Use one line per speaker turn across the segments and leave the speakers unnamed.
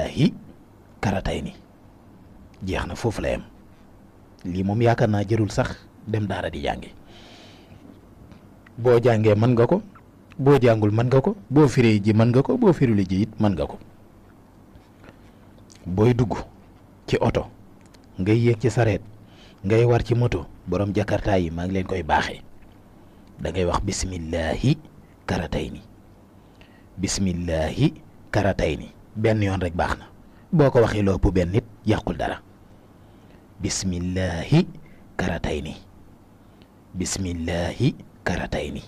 hi karatay ni jeex na foofu la yem lii moom yaakaar naa jërul sax dem daara di jàngi boo jàngee mën nga ko boo jàngul mën nga ko boo firee ji mën nga ko boo firuli ji it mën nga ko booy dugg ci oto ngay yéeg ci sareet ngay war ci moto borom jakarta yi maa ngi leen koy baaxee da ngay wax bismillahi karatay ni bismillahi karatay ni benn yoon rek baax na boo ko waxee loo ëpp benn nit yàqul dara bismillahi karatay ni bismillahi karatay ni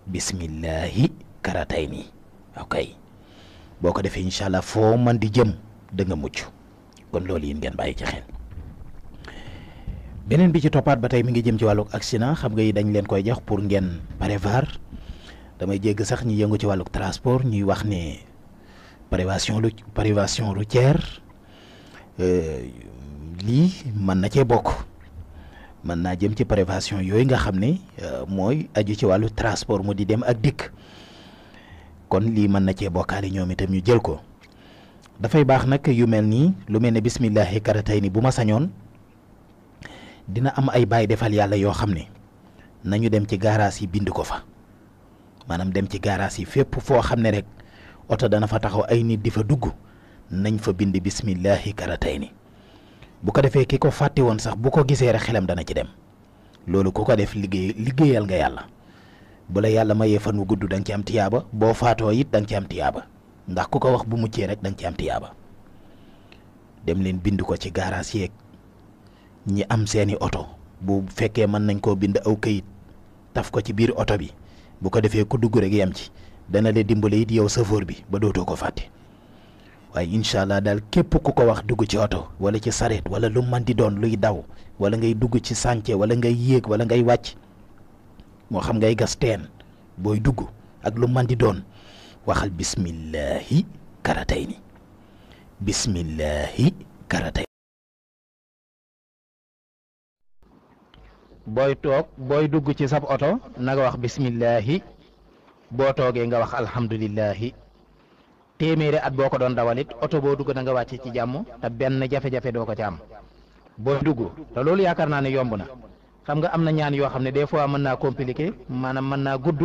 bismillahi karatay ni ok boo ko defee incha allah foo man di jëm da nga mucc kon loolu yéen ngeen bàyyi ci xel beneen bi ci toppaat ba tey mi ngi jëm ci wàlluk accident xam nga yi dañ leen koy jox pour ngeen prévoir damay jégg sax ñi yëngu ci wàlluk transport ñuy wax ne prévention routière lii mën na cee bokk mën naa jëm ci prévention yooyu nga xam ne mooy aju ci wàllu transport mu di dem ak dikk kon lii mën na cee bokkaale ñoom itam ñu jël ko dafay baax nag yu mel nii lu mel ne bismillahi karatay ni bu ma sañoon dina am ay baay defal yàlla yoo xam ne nañu dem ci gaaraas yi bind ko fa maanaam dem ci gaaraas yi fépp foo xam ne rek oto dana fa taxaw ay nit di fa dugg nañ fa bind bismillahi karatay ni bu ko defee ki ko fàtte woon sax bu ko gisee rek xelam dana ci dem loolu ku ko def liggéeyal nga yàlla bu la yàlla mayee fan wu gudd da nga ci am tiyaaba boo faatoo it da nga ci am tiyaaba ndax ku ko wax bu muccee rek da nga ci am tiyaaba dem leen bind ko ci gaaraas yeeg ñi am seeni oto bu fekkee mën nañ koo bind aw këyit taf ko ci biir oto bi bu ko defee ku dugg rek yem ci dana leen dimbale it yow chauffeur bi ba dootoo ko fàtte waaye incha allah daal képp ku ko wax dugg ci oto wala ci sareet wala lu man di doon luy daw wala ngay dugg ci sànce wala ngay yéeg wala ngay wàcc moo xam ngay gas teen booy dugg ak lu man di doon waxal bismillahi karatay ni bismillahi karatay booy toog booy dugg ci sab oto na nga wax bismillahi boo toogee nga wax alhamdulillahi téeméeri at boo ko doon dawalit oto boo dugg na nga wàcce ci jàmm te benn jafe-jafe doo ko ci am booy dugg te loolu yaakaar naa ne yomb na xam nga am na ñaan yoo xam ne des fois mën naa compliqué maanaam mën naa gudd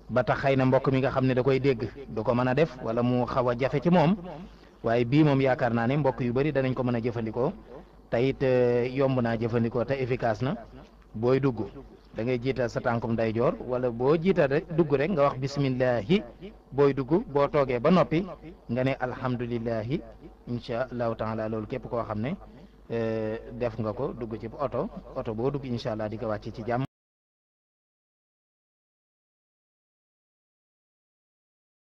ba tax xëy na mbokk mi nga xam ne da koy dégg du ko mën a def wala mu xaw a jafe ci moom waaye bii moom yaakaar naa ne mbokk yu bari danañ ko mën a jëfandikoo te it yomb naa jëfandikoo te efficace na booy dugg da ngay jiital sa tànkum ndeyjoor wala boo jiital rek dugg rek nga wax bismillahi booy dugg boo toogee ba noppi nga ne alhamdulillahi incha allahu taala loolu képp koo xam ne def nga ko dugg ci oto boo dugg incha allah di ko wàcc ci jàmm